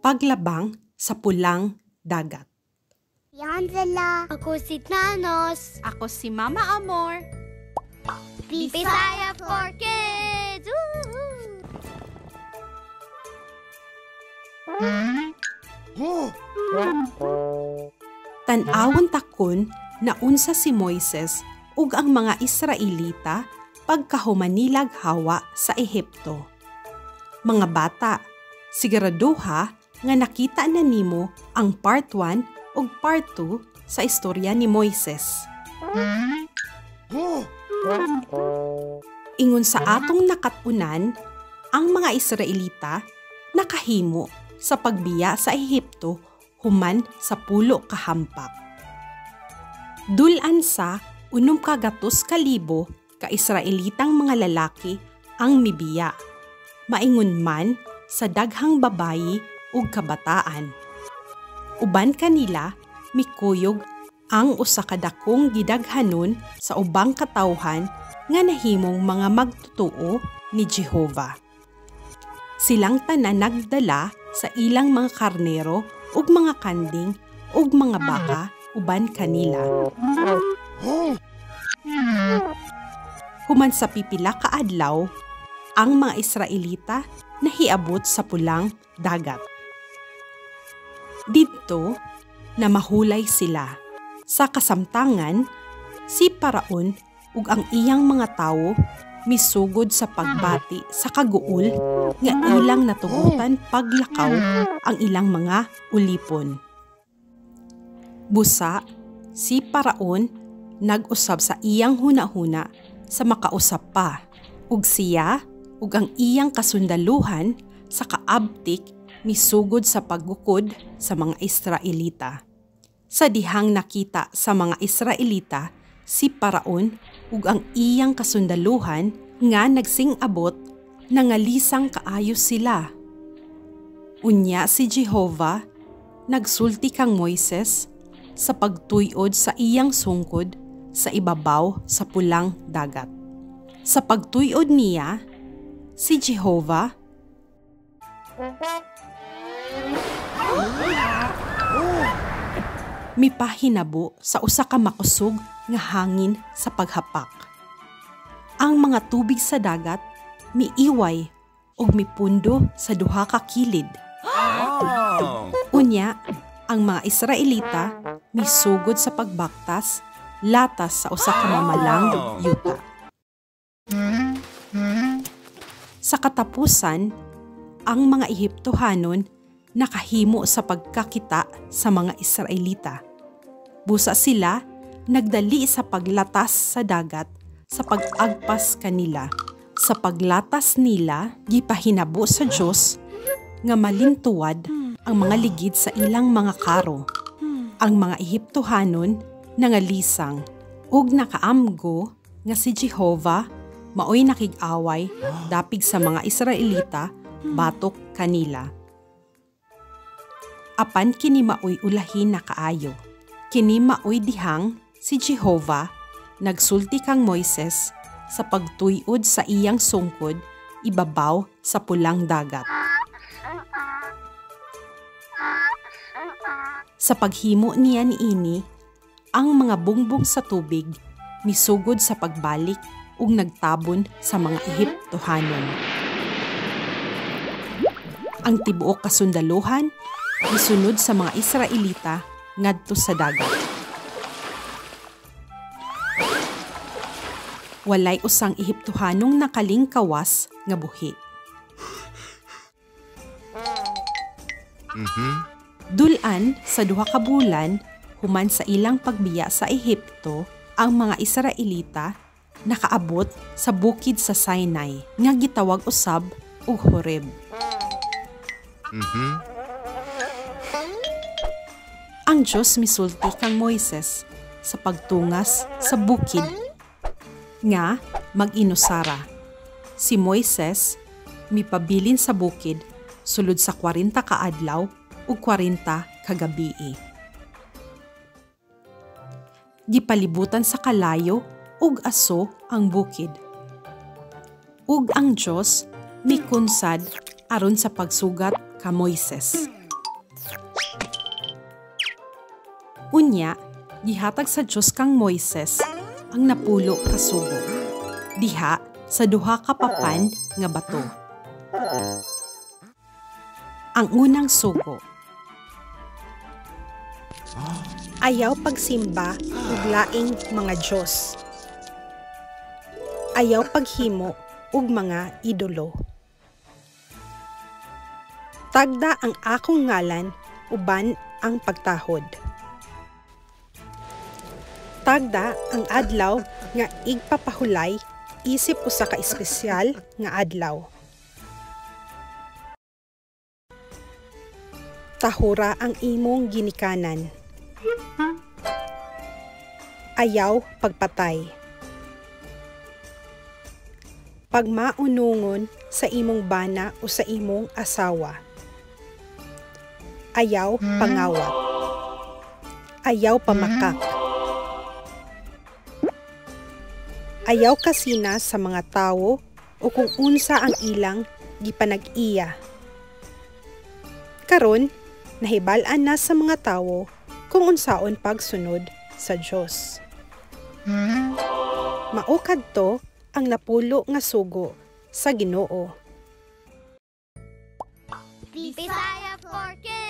Paglabang sa Pulang Dagat. Si Angela. Ako si Thanos. Ako si Mama Amor. Bisaya for Kids! Woo! Tan-awon takon na unsa si Moises ug ang mga Israelita pagkahumanilag hawa sa Ehipto. Mga bata, siguraduha nga nakita na nimo ang part 1 ug part 2 sa istorya ni Moises. Ingon sa atong nakat-unan, ang mga Israelita nakahimo sa pagbiya sa Ehipto human sa 10 ka hampak. Dul-an sa 600,000 ka Israelitang mga lalaki ang mibiya, maingon man sa daghang babayi ug kabataan. Uban kanila mikuyog ang usa ka dakong gidaghanon sa ubang katawhan nga nahimong mga magtutuo ni Jehova. Silang tanan nagdala sa ilang mga karnero ug mga kanding ug mga baka uban kanila. Human sa pipila ka adlaw, ang mga Israelita nahiabot sa Pulang Dagat. Didto, namahulay sila. Sa kasamtangan, si Paraon ug ang iyang mga tawo misugod sa pagbati sa kaguol nga ilang natugutan paglakaw ang ilang mga ulipon. Busa, si Paraon nag-usab sa iyang hunahuna sa makausap pa, ug siya ug ang iyang kasundaluhan sa kaabtik misugod sa paggukod sa mga Israelita. Sa dihang nakita sa mga Israelita si Paraon ug ang iyang kasundaluhan nga nagsing-abot, nangalisang kaayo sila. Unya si Jehova nagsulti kang Moises sa pagtuyod sa iyang sungkod sa ibabaw sa Pulang Dagat. Sa pagtuyod niya, si Jehova mipahinabo sa usa ka makusog nga hangin sa paghapak. Ang mga tubig sa dagat miiway ug mipundo sa duha ka kilid. Unya, ang mga Israelita misugod sa pagbaktas latas sa usa ka mamalang yuta. Sa katapusan, ang mga Ehiptohanon nakahimo sa pagkakita sa mga Israelita. Busa sila nagdali sa paglatas sa dagat sa pag-agpas kanila. Sa paglatas nila, gipahinabo sa Dios nga malintuwad ang mga ligid sa ilang mga karo. Ang mga Ehiptohanon nangalisang ug nakaamgo nga si Jehova maoy nakig-away dapig sa mga Israelita batok kanila. Apan kini maoy ulahin na kaayo. Kini maoy dihang si Jehova nagsulti kang Moises sa pagtuyod sa iyang sungkod ibabaw sa Pulang Dagat. Sa paghimo niya niini, ang mga bungbong sa tubig misugod sa pagbalik ug nagtabon sa mga Ehiptohanon. Ang tibuok kasundaluhan misunod sa mga Israelita ngadto sa dagat. Walay usang Ehiptohanong nakalingkawas nga buhi. Dul-an sa 2 ka bulan human sa ilang pagbiya sa Ehipto, ang mga Israelita nakaabot sa bukid sa Sinai nga gitawag usab og Horeb. Ang Dios misulti kang Moises sa pagtungas sa bukid nga mag-inusara. Si Moises mipabilin sa bukid sulod sa 40 ka adlaw ug 40 ka gabii. Gipalibutan sa kalayo ug aso ang bukid. Ug ang Dios mikunsad aron sa pagsugat ka Moises. Unya, gihatag sa Dios kang Moises ang 10 ka sugo diha sa duha ka papan nga bato. Ang unang sugo: Ayaw pagsimba og laing mga Dios. Ayaw paghimo og mga idolo. Tagda ang akong ngalan uban ang pagtahod. Tagda ang Adlaw nga Igpapahulay isip usa ka espesyal nga adlaw. Tahura ang imong ginikanan. Ayaw pagpatay. Pagmaunungon sa imong bana o sa imong asawa. Ayaw pangawat. Ayaw pamakak. Ayaw kasina sa mga tawo o kung unsa ang ilang gipanag-iya. Karon, nahibal-an na sa mga tawo kung unsaon pagsunod sa Dios. Mao kadto ang 10 nga sugo sa Ginoo. Bisaya for Kids!